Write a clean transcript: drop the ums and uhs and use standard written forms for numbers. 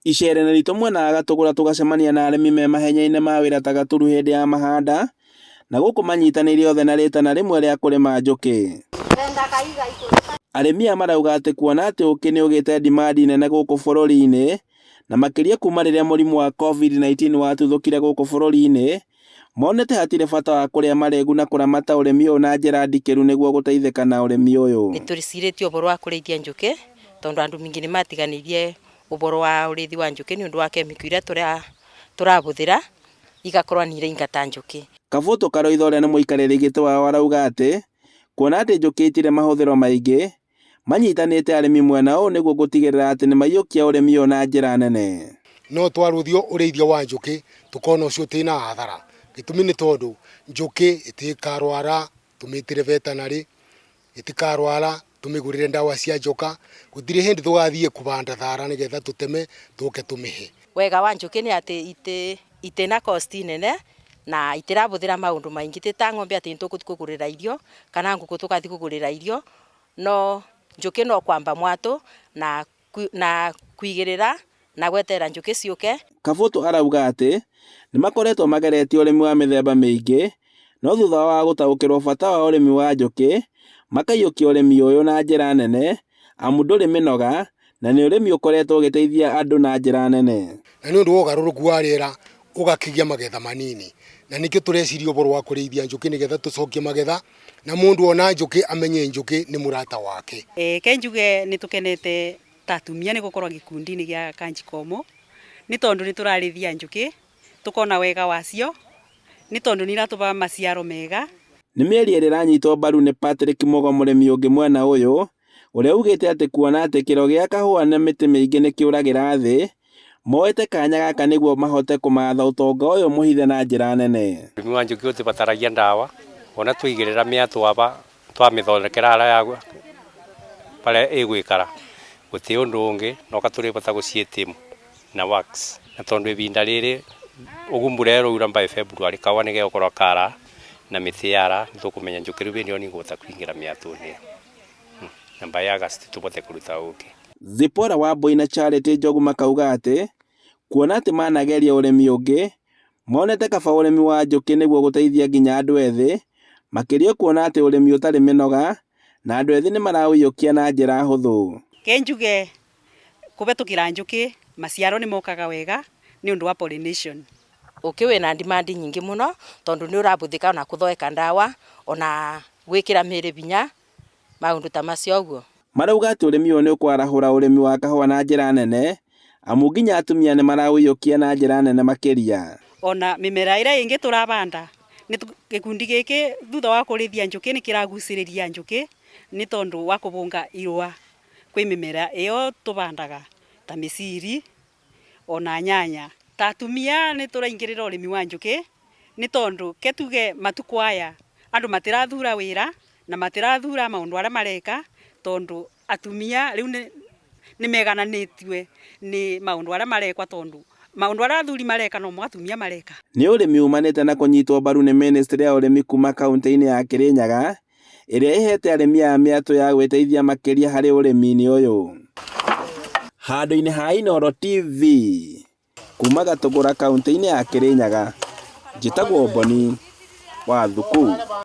Icera-inĩ ritũ mwena wa Gatũgũra tũgacemania na arĩmi me mahenya-inĩ ma wĩra ta Gaturu hĩndĩ ya mahanda, na gũkũ manyitanĩire othe na rĩtana rĩmwe rĩa kũrĩma njũkĩ. Arĩmi aya marauga atĩ kuona atĩ ũkĩ nĩ ũgĩte demand nene gũkũ bũrũri-inĩ, na makĩria kuma rĩrĩa mũrimũ wa COVID-19 watuthũkire gũkũ bũrũri-inĩ, monete hatirĩ bata wa kũrĩa marĩgu na kũramata ũrĩmi ũyũ na njĩra ndikĩru nĩguo gũteithĩka na ũrĩmi ũyũ. Nĩ tũcirĩtie ũhoro wa kũrĩithia njũkĩ tondũ andũ mingĩ nĩ matiganĩirie ũhoro wa ũrĩithi wa njũkĩ nĩ ũndũ wa chemical iria tũrahũthĩra igakorwo nĩ iraingata njũkĩ. Kabũtũ Karoitha ũrĩa nĩ mũikarĩri gĩtĩ wao arauga atĩ kuona atĩ njũkĩ itirĩ mahũthĩro maingĩ, manyitanĩte arĩmi mwena ũyũ nĩguo gũtigĩrĩra atĩ nĩmaiyũkia ũrĩmi ũyũ na njĩra nene. No twarũthio ũrĩithia wa njũkĩ tũkona ũcio ũtĩna hathara. Gĩtũmi nĩ tondũ njũkĩ ĩtĩkarwara tũmĩtĩre veterinary, ĩtikarwara tũmĩgũrĩre ndawa cia njoka, gũtirĩ hĩndĩ tũgathiĩ kũbanda thara nĩgetha tũteme tũke tũmĩhe. Wega wa njũkĩ nĩ atĩ itĩ na cost nene na itirabũthĩra maũndũ maingĩ ti ta ng'ombe atĩ nĩtũgũthiĩ kũgũrĩra irio kana ngũkũ tũgathiĩ kũgũrĩra irio, no njũkĩ no kwamba mwatũ na kuigĩrĩra na gweterera njũkĩ ciũke. Kabũtũ arauga atĩ nĩmakoretwo mageretie ũrĩmi wa mĩthemba mĩingĩ, no thutha wa gũtaũkĩrwo bata wa ũrĩmi wa njũkĩ, makaiyũkia ũrĩmi ũyũ na njĩra nene, amu ndũrĩ mĩnoga na nĩ ũrĩmi ũkoretwo ũgĩteithia andũ na njĩra nene. Na nĩ ũndũ wa ũgarũrũku wa rĩera ũgakĩgĩa magetha manini, na nĩkĩo tũreciria ũhoro wa kũrĩithia njũkĩ nĩgetha tũcokie magetha, na mũndũ ona njũkĩ amenye njũkĩ nĩ mũrata wake. Ke njuge nĩ tũkenete ta atumia nĩ gũkorwo gĩkundi-inĩ gĩa Kanjikomo, nĩ tondũ nĩ tũrarĩithia njũkĩ, tũkona wega wacio, nĩ tondũ nĩ iratũba maciaro mega. Nĩ mĩario ĩrĩa ĩranyitwo mbaru nĩ Patrick Mugo mũrĩmi ũngĩ mwena ũyũ, ũrĩa ugĩte atĩ kuona atĩ kĩro gĩa kahũa na mĩtĩ mĩingĩ nĩ kĩũragĩra thĩ, moete kanya gaka nĩguo mahote kũmatha ũtonga ũyũ mũhithe na njĩra nene. Ũrĩmi wa njũkĩ ũtibataragia ndawa, ona twaigĩrĩra mĩatũ aba twamĩthondekera harĩa ya barĩa ĩgũikara gũtirĩ ũndũ ũngĩ no katũrĩbata gũciĩtĩmu na wax, na tondũ ibinda rĩrĩ ũguo mbura ĩroura by February kahũa nĩgegũkorwo kara na mĩtĩ yara nĩtũkũmenya njũkĩ rĩu hĩndĩ ĩyo nĩikũhota kũingĩra mĩatũ-inĩ ĩyo na by August tũbote kũruta ũkĩ. Zipporah Wambui na Charity Njogu makauga atĩ kuona atĩ manageria ũrĩmi ũngĩ, monete kaba ũrĩmi wa njũkĩ nĩguo gũteithia nginya andũ ethĩ, makĩria kuona atĩ ũrĩmi ũtarĩ mĩnoga na andũ ethĩ nĩmaraũiyũkia na njĩra hũthũ. Ke njuge kũhetũkĩra njũkĩ maciaro nĩ mokaga wega nĩ ũndũ wa pollination. Ũkĩ wĩna demand nyingĩ mũno tondũ nĩ ũrabũthĩka ona kũthondeka ndawa ona gwĩkĩra mĩĩrĩ hinya maũndũ ta macio ũguo. Marauga atĩ ũrĩmi ũyũ nĩ ũkwarahũra ũrĩmi wa kahũa na njĩra nene, amu nginya atumia nĩmaraũiyũkia na njĩra nene makĩria. Ona mĩmera ĩrĩa ĩngĩ tũrabanda gĩkundi gĩkĩ thutha wa kũrĩithia njũkĩ nĩ kĩragucĩrĩria njũkĩ nĩ tondũ wa kũbũnga irũa kwĩ mĩmera ĩyo tũbandaga ta mĩciri ona nyanya. Ta atumia nĩ tũraingĩrĩra ũrĩmi wa njũkĩ nĩ tondũ ke tuge matukũ aya andũ matirathura wĩra na matirathura maũndũ arĩa mareka tondũ atumia rĩu nĩ megananĩtue nĩ maũndũ arĩa marekwa tondũ maũndũ arĩa athuri mareka nomo atumia mareka. Nĩ ũrĩmi umanĩte na kũnyitwo mbaru nĩ ministry ya ũrĩmi kuma kaunti-inĩ ya Kirinyaga, ĩrĩa ĩhete arĩmi aya mĩatũ ya gwĩteithia makĩria harĩ ũrĩmi-inĩ ũyũ. Handũ-inĩ ha Inooro TV, kuma Gatũgũra kaunti-inĩ ya Kirinyaga, njĩtagwo Boni wa Thuku.